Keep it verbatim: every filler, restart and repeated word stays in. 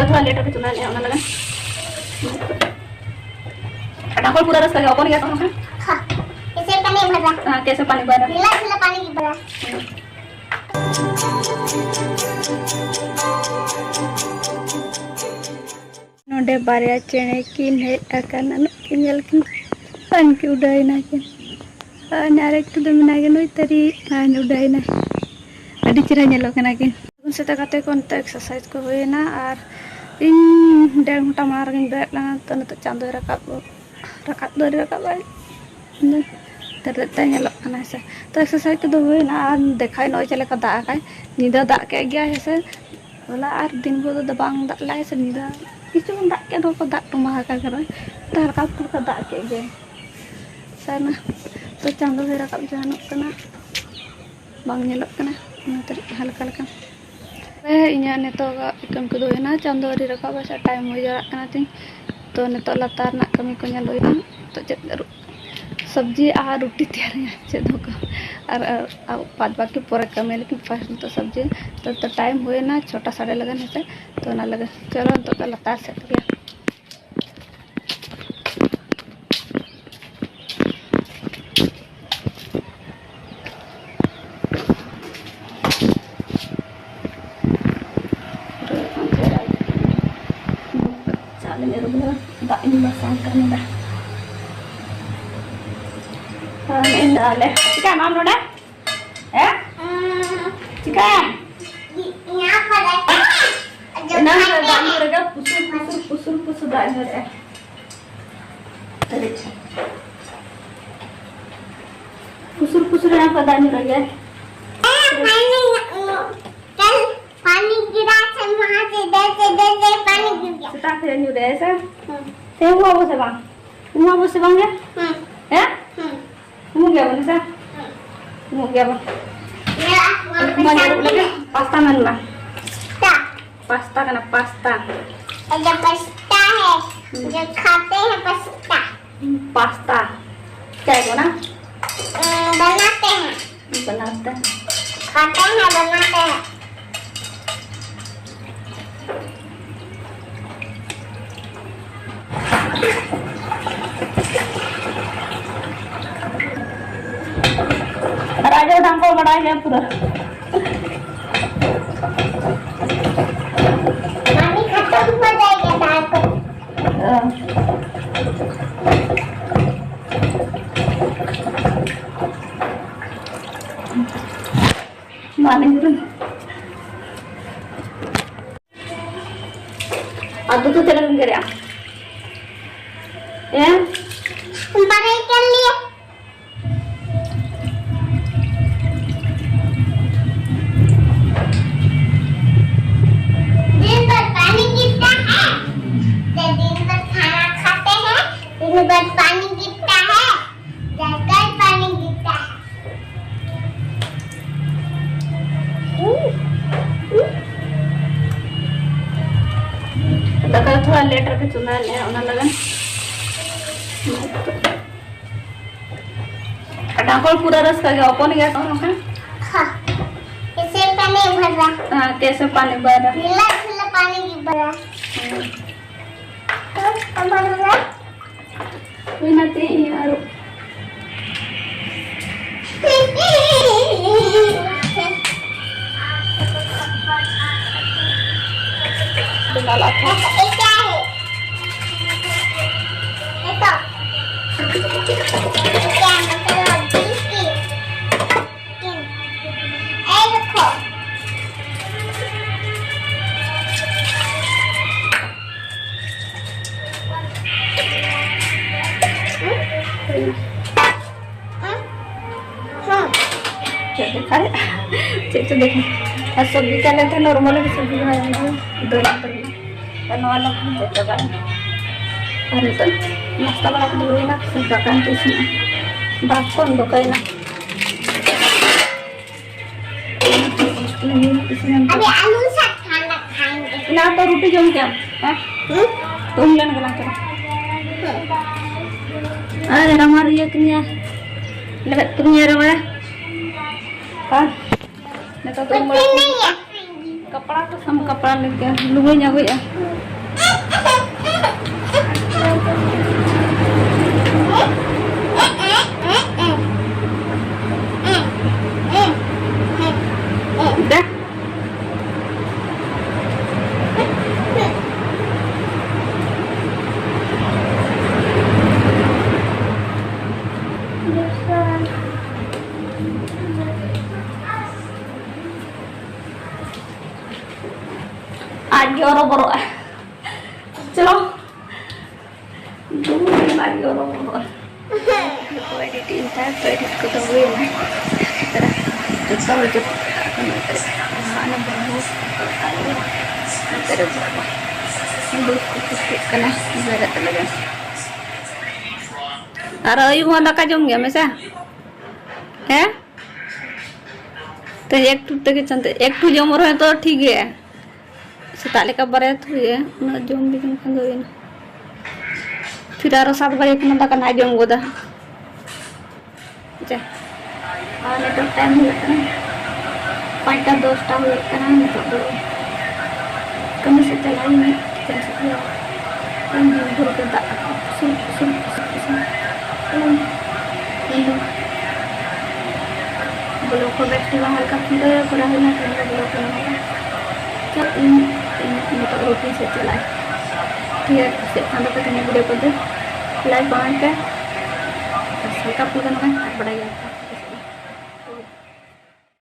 ᱛᱷᱚᱲᱟ ᱞᱮᱴ ᱨᱮ ᱪᱚᱸᱫᱟᱭᱮᱫᱼᱟ, ᱚᱱᱟ ᱞᱟᱹᱜᱤᱫ ᱰᱷᱟᱠᱚᱱ ᱯᱩᱨᱟᱹ ᱨᱟᱹᱥᱠᱟᱹ ᱜᱮ ᱚᱯᱚᱱ ᱜᱮᱭᱟ ᱛᱚ᱾ ᱦᱮᱸ, ᱠᱮᱥᱮ ᱯᱟᱱᱤ ᱵᱷᱟᱨᱟ᱾ ᱦᱮᱸ, ᱠᱮᱥᱮ ᱯᱟᱱᱤ ᱵᱷᱟᱨᱟ᱾ ᱜᱤᱞᱟᱥ ᱜᱤᱞᱟ ᱯᱟᱱᱤ ᱵᱷᱟᱨᱟ᱾ ᱱᱚᱰᱮ ᱵᱟᱨᱭᱟ ᱪᱮᱬᱮ ᱠᱤᱱ ᱦᱮᱡ ᱟᱠᱟᱱᱟ, ᱱᱩᱠᱤᱱ ᱧᱮᱞ ᱠᱤᱱ ᱯᱟᱱ ᱠᱤ ᱩᱰᱟᱹᱭᱮᱱᱟ ᱠᱤᱱ᱾ ᱟᱨ ᱟᱨ ᱮᱠᱴᱩ ᱫᱚ ᱢᱮᱱᱟᱜ ᱜᱮ, ᱱᱩᱭ ᱛᱟᱹᱨᱤ ᱟᱨ ᱩᱰᱟᱹᱭᱮᱱᱟ᱾ ᱟᱹᱰᱤ ᱪᱮᱦᱨᱟ ᱧᱮᱞᱚᱜ ᱠᱟᱱᱟ ᱠᱤᱱ᱾ ᱥᱮᱛᱟᱜ ᱠᱟᱛᱮ ᱠᱚ ᱱᱤᱛᱚᱜ ᱮᱠᱥᱟᱨᱥᱟᱭᱤᱡᱽ ᱠᱚ ᱦᱩᱭᱮᱱᱟ ᱟᱨ ᱤᱧ ᱰᱮᱲ ᱜᱷᱚᱱᱴᱟ ᱢᱟᱲᱟᱝ ᱨᱮᱜᱮᱧ ᱵᱮᱨᱮᱫ ᱞᱮᱱᱟ᱾ ᱛᱚ ᱱᱤᱛᱚᱜ ᱪᱟᱸᱫᱚᱭ ᱨᱟᱠᱟᱵ, ᱨᱟᱠᱟᱵ ᱫᱚ ᱟᱹᱣᱨᱤ ᱨᱟᱠᱟᱵᱟᱭ, ᱛᱮᱨᱮᱫ ᱛᱮ ᱧᱮᱞᱚᱜ ᱠᱟᱱᱟ ᱦᱮᱸ ᱥᱮ᱾ ᱛᱚ ᱮᱠᱥᱟᱨᱥᱟᱭᱤᱡᱽ ᱠᱚᱫᱚ ᱦᱩᱭᱮᱱᱟ ᱟᱨ ᱫᱮᱠᱷᱟᱭ ᱱᱚᱜᱼᱚᱭ ᱪᱮᱫ ᱞᱮᱠᱟ ᱫᱟᱜ ᱟᱠᱟᱭ᱾ ᱧᱤᱫᱟᱹ ᱫᱟᱜ ᱠᱮᱫ ᱜᱮᱭᱟᱭ ᱦᱮᱸ ᱥᱮ, ᱦᱚᱞᱟ ᱟᱨ ᱫᱤᱱ ᱵᱷᱳᱨ ᱫᱚ ᱵᱟᱝ ᱫᱟᱜ ᱞᱮᱫᱟᱭ ᱥᱮ, ᱧᱤᱫᱟᱹ ᱠᱤᱪᱷᱩ ᱜᱟᱱ ᱫᱟᱜ ᱠᱮᱫ ᱨᱮᱦᱚᱸ ᱠᱚ ᱫᱟᱜ ᱴᱚᱢᱟ ᱟᱠᱟ ᱠᱟᱱᱟ᱾ ᱛᱚ ᱦᱟᱞᱠᱟ ᱯᱷᱩᱞᱠᱟ ᱫᱟᱜ ᱠᱮᱫ ᱜᱮᱭᱟᱭ᱾ ᱥᱟᱨᱱᱟ ᱛᱚ ᱪᱟᱸᱫᱚ ᱦᱚᱸᱭ ᱨᱟᱠᱟᱵ ᱡᱟᱦᱟᱱᱚᱜ ᱠᱟᱱᱟ, ᱵᱟᱝ ᱧᱮᱞᱚᱜ ᱠᱟᱱᱟ ᱚᱱᱟᱛᱮ ᱦᱟᱞᱠᱟ ᱦᱟᱞᱠᱟ᱾ ᱦᱮᱸ, ᱤᱧᱟᱹᱜ ᱱᱤᱛᱚᱜᱟᱜ ᱠᱟᱹᱢᱤ ᱠᱚᱫᱚ ᱦᱩᱭᱱᱟ, ᱪᱟᱸᱫᱚ ᱟᱹᱣᱨᱤ ᱨᱟᱠᱟᱵ ᱥᱮ ᱴᱟᱭᱤᱢ ᱦᱩᱭ ᱡᱟᱣᱨᱟᱜ ᱠᱟᱱᱟ ᱛᱤᱧ᱾ ᱛᱚ ᱱᱤᱛᱚᱜ ᱞᱟᱛᱟᱨ ᱨᱮᱱᱟᱜ ᱠᱟᱹᱢᱤ ᱠᱚ ᱧᱮᱞ ᱦᱩᱭᱩᱜᱼᱟ᱾ ᱱᱤᱛᱚᱜ ᱪᱮᱫ ᱟᱹᱨᱩᱵ ᱥᱚᱵᱽᱡᱤ ᱟᱨ ᱨᱩᱴᱤ ᱛᱮᱭᱟᱨᱤᱧᱟ, ᱪᱮᱫ ᱦᱚᱸ ᱠᱚ-, ᱟᱨ, ᱟᱨ, ᱟᱨ ᱵᱟᱫ ᱵᱟᱹᱠᱤ ᱯᱚᱨᱮ ᱠᱟᱹᱢᱤ, ᱞᱮᱠᱤᱱ ᱯᱷᱟᱥᱴ ᱱᱤᱛᱚᱜ ᱥᱚᱵᱽᱡᱤ᱾ ᱛᱚ, ᱛᱚ ᱴᱟᱭᱤᱢ ᱦᱩᱭᱱᱟ ᱪᱷᱚᱴᱟ ᱥᱟᱲᱮ ᱞᱟᱜᱟᱱ ᱦᱮᱸᱥᱮ, ᱛᱚ ᱚᱱᱟ ᱞᱟᱹᱜᱤᱫ ᱪᱚᱞᱚ ᱱᱤᱛᱚᱜ ᱫᱚ ᱞᱟᱛᱟᱨ ᱥᱮᱫ ᱜᱮ᱾ ᱪᱟᱣᱞᱮᱧ ᱟᱹᱨᱩᱵ ᱞᱮᱫᱟ, ᱫᱟᱜ ᱤᱧ ᱵᱟᱥᱟᱝ ᱠᱟᱱᱟ᱾ ᱟᱨ ᱱᱮᱜᱼᱮ ᱫᱟᱜ ᱞᱮ ᱪᱤᱠᱟᱹᱭᱟᱢ ᱟᱢ ᱱᱚᱰᱮ? ᱦᱮᱸ? ᱪᱤᱠᱟᱹᱭᱟᱢ? ᱮᱱᱟᱝ ᱨᱮ ᱫᱟᱜ ᱧᱩ ᱨᱮᱜᱮ ᱯᱩᱥᱩᱨ, ᱯᱩᱥᱩᱨ, ᱯᱩᱥᱩᱨ, ᱯᱩᱥᱩᱨ ᱫᱟᱜ ᱧᱩ ᱨᱮᱜᱮ᱾ ᱯᱩᱥᱩᱨ, ᱯᱩᱥᱩᱨ ᱮᱱᱟᱝ ᱠᱷᱚᱱ ᱫᱟᱜ ᱧᱩ ᱨᱮᱜᱮ᱾ पानी गिरा से वहां से दे, दे, दे, दे, पानी गिर गया। ᱥᱮᱛᱟᱜ ᱠᱷᱚᱱ ᱧᱩ ᱨᱮ, ᱦᱮᱸ ᱥᱮ? ᱦᱮᱸ᱾ ᱛᱮᱦᱮᱧ ᱦᱚᱸ ᱟᱵᱚ ᱥᱮ ᱵᱟᱝ? ᱩᱢᱩᱜ ᱟᱵᱚ ᱥᱮ ᱵᱟᱝ ᱭᱟ? ᱦᱮᱸ᱾ ᱦᱮᱸ? ᱦᱮᱸ᱾ ᱩᱢᱩᱜ ᱜᱮᱭᱟ ᱵᱚᱱ ᱥᱮ? ᱦᱮᱸ᱾ ᱩᱢᱩᱜ ᱜᱮᱭᱟ ᱵᱚᱱ᱾ ᱢᱟ ᱧᱮᱞ ᱞᱮᱜᱮ, ᱯᱟᱥᱛᱟ ᱢᱮᱱ ᱢᱟ᱾ ᱯᱟᱥᱛᱟ᱾ ᱯᱟᱥᱛᱟ ᱠᱟᱱᱟ, ᱯᱟᱥᱛᱟ᱾ ये पास्ता है, जो खाते हैं पास्ता। पास्ता। क्या है वो ना? अम, बनाते हैं। बनाते हैं। खाते हैं, बनाते हैं। ᱟᱨ ᱟᱡ ᱫᱚ ᱰᱷᱟᱝ ᱠᱚ ᱵᱟᱲᱟᱭ ᱜᱮᱭᱟ ᱯᱩᱨᱟᱹ᱾ ᱢᱟᱢᱤ ᱠᱷᱟᱴᱚ ᱠᱚ ᱵᱟᱰᱟᱭ ᱜᱮᱭᱟ ᱰᱷᱟᱝ ᱠᱚ᱾ ᱚ᱾ ᱢᱟᱢᱤ ᱜᱩᱨᱩ᱾ ᱟᱫᱚ ᱛᱚ ᱛᱤᱱᱟᱹᱜ ᱮᱢ ᱜᱮᱨᱮᱜᱼᱟ? ᱦᱮᱸ? ᱵᱟᱨᱦᱮ ᱪᱟᱞᱤᱭᱟ᱾ दिन भर पानी गिरता है, तो दिन भर खाना खाते हैं, दिन भर पानी गिरता है, जलकर पानी गिरता है। ᱫᱟᱠᱟ ᱛᱷᱚᱲᱟ ᱞᱮᱴ ᱨᱮᱯᱮ ᱪᱚᱸᱫᱟᱭᱟ, ᱚᱱᱟ ᱞᱟᱹᱜᱤᱫ᱾ ᱰᱟᱝᱠᱚᱞ ᱯᱩᱨᱟᱹ ᱨᱟᱹᱥᱠᱟᱹ ᱜᱮ, ᱚᱯᱚᱱ ᱜᱮᱭᱟ ᱠᱚ ᱱᱚᱝᱠᱟ᱾ हाँ, कैसे पानी भर रहा? हाँ, कैसे पानी भर रहा? नीला नीला पानी भी भरा। हम्म। तो हमारा हुई ना ते ये आरो। ये क्या है? ये तो क्या मतलब? बिस्किट। ए, देखो। हाँ। क्या देखा रे? चेक तो देखो। और सब्जी क्या लेते हैं? नॉर्मल भी सब्जी बनाएंगे। दो नंबर में। ᱟᱨ ᱱᱚᱣᱟ ᱞᱚᱠᱷᱱ ᱫᱚ ᱪᱟᱵᱟᱭᱮᱱᱟ᱾ ᱟᱨ ᱱᱤᱛᱚᱜ ᱱᱟᱥᱛᱟ ᱵᱟᱲᱟ ᱠᱚᱫᱚ ᱦᱩᱭᱱᱟ, ᱫᱟᱠᱟ ᱦᱚᱸ ᱤᱥᱤᱱᱟ, ᱵᱷᱟᱛ ᱠᱚ ᱫᱟᱠᱟᱭᱮᱱᱟ᱾ ᱤᱥᱤᱱ ᱮᱱ ᱛᱟᱵᱚᱱᱟ᱾ अभी आलू साथ खाना खाएंगे। ᱮᱱᱟᱝ ᱛᱚ ᱨᱩᱴᱤ ᱡᱚᱢ ᱠᱮᱫᱟᱢ, ᱦᱮᱸ? ᱦᱩᱸ? ᱛᱩᱢ ᱞᱮᱱ ᱠᱟᱱᱟ ᱛᱚ᱾ ᱦᱩᱸ᱾ ᱟᱨ ᱨᱟᱢᱟ ᱨᱤᱭᱟᱹ ᱠᱤᱱᱤᱭᱟ, ᱞᱮᱵᱮᱫ ᱠᱤᱱᱤᱭᱟ ᱨᱟᱢᱟ᱾ ᱟᱨ ᱱᱤᱛᱚᱜ ᱫᱚ ᱩᱢ ᱵᱟᱲᱟ ᱠᱚ ᱦᱩᱭᱩᱜᱼᱟ᱾ ᱠᱟᱯᱲᱟ ᱠᱚ ᱥᱟᱢ ᱠᱟᱯᱲᱟ ᱞᱮᱠᱟ ᱞᱩᱜᱽᱲᱤᱧ ᱟᱹᱜᱩᱭᱮᱫᱼᱟ᱾ ᱦᱚᱨᱚᱵᱚᱨᱚᱜᱼᱟ᱾ ᱪᱚᱞᱚ᱾ ᱫᱩ ᱢᱤᱱᱤᱴ ᱵᱟᱝ ᱜᱮ ᱦᱚᱨᱚᱵᱚᱨᱚᱜᱼᱟ᱾ ᱠᱚ ᱮᱰᱤᱴ ᱤᱧ ᱛᱟᱭ, ᱛᱚ ᱮᱰᱤᱴ ᱠᱚᱫᱚ ᱦᱩᱭᱮᱱᱟ᱾ ᱡᱚᱛᱚ ᱦᱚᱲ ᱡᱚᱛᱚ ᱚᱱᱟ ᱵᱟᱹᱦᱩ ᱱᱚᱛᱮ ᱨᱮ ᱵᱟᱵᱟ ᱫᱩᱲᱩᱵ ᱠᱚ ᱠᱩᱥᱤᱜ ᱠᱟᱱᱟ ᱵᱮᱨᱮᱫ ᱞᱟᱹᱜᱤᱫ᱾ ᱟᱨ ᱟᱹᱭᱩᱵ ᱦᱚᱸ ᱫᱟᱠᱟ ᱡᱚᱢ ᱜᱮᱭᱟ ᱢᱮᱥᱟ? ᱦᱮᱸ? ᱛᱮᱦᱮᱧ ᱮᱠᱴᱩ ᱛᱮᱜᱮ ᱪᱚᱸᱫᱟ, ᱮᱠᱴᱩ ᱡᱚᱢ ᱨᱮᱦᱚᱸ ᱛᱚ ᱴᱷᱤᱠ ᱜᱮᱭᱟ᱾ ᱥᱮᱛᱟᱜ ᱞᱮᱠᱟ ᱵᱟᱨᱭᱟ ᱩᱛᱩ ᱦᱩᱭᱩᱜᱼᱟ, ᱩᱱᱟᱹᱜ ᱡᱚᱢ ᱵᱤ ᱡᱚᱢ ᱠᱷᱟᱱ ᱫᱚ ᱦᱩᱭᱮᱱᱟ᱾ ᱯᱷᱤᱨ ᱟᱨᱚ ᱥᱟᱛ ᱵᱟᱡᱮ ᱠᱷᱚᱱᱟᱜ ᱫᱟᱠᱟ ᱱᱟᱜ ᱡᱚᱢ ᱜᱚᱫᱟ᱾ ᱡᱟ᱾ ᱟᱨ ᱱᱤᱛᱚᱜ ᱴᱟᱭᱤᱢ ᱦᱩᱭᱩᱜ ᱠᱟᱱᱟ ᱯᱟᱸᱪᱴᱟ ᱫᱚᱥᱴᱟ ᱦᱩᱭᱩᱜ ᱠᱟᱱᱟ᱾ ᱱᱤᱛᱚᱜ ᱫᱚ ᱠᱟᱹᱢᱤ ᱥᱮᱫ ᱪᱟᱞᱟᱜ ᱦᱩᱭᱩᱜᱼᱟ᱾ ᱪᱮᱫ ᱮᱢ ᱪᱤᱠᱟᱹᱭᱟ? ᱛᱮᱦᱮᱧ ᱫᱤᱱ ᱵᱷᱳᱨ ᱜᱮ ᱫᱟᱜ ᱟᱠᱟᱫ᱾ ᱥᱩᱨ, ᱥᱩᱨ, ᱥᱩᱨ, ᱥᱩᱨ᱾ ᱛᱮᱦᱮᱧ ᱫᱚ ᱵᱞᱚᱜ ᱠᱚ ᱵᱮᱥ ᱴᱷᱤᱠ ᱵᱟᱝ ᱦᱩᱭ ᱠᱟᱱ ᱛᱤᱧ ᱛᱟᱦᱮᱸ, ᱠᱚᱨᱟᱣ ᱦᱩᱭ ᱞᱮᱱᱟ, ᱛᱮᱦᱮᱧ ᱫᱚ ᱵᱞᱚᱜ ᱠᱚ ᱧᱟᱢᱚᱜᱼᱟ᱾ ᱛᱚ ᱤᱧ, ᱤᱧ ᱱᱤᱛᱚᱜ ᱨᱩᱴᱤ ᱥᱮᱫ ᱪᱟᱞᱟᱜ ᱟᱹᱧ᱾ ᱴᱷᱤᱠ ᱜᱮᱭᱟ, ᱠᱩᱥᱤᱭᱟᱜ ᱠᱷᱟᱱ ᱫᱚᱯᱮ ᱛᱮᱦᱮᱧᱟᱜ ᱵᱷᱤᱰᱤᱭᱳ ᱠᱚᱫᱚ ᱞᱟᱭᱤᱠ ᱠᱚᱢᱮᱱᱴ ᱯᱮ᱾ ᱟᱨ ᱥᱟᱞᱠᱟ ᱯᱷᱩᱞ ᱠᱟᱱᱟ, ᱵᱟᱰᱟᱭ ᱜᱮᱭᱟ ᱯᱮ᱾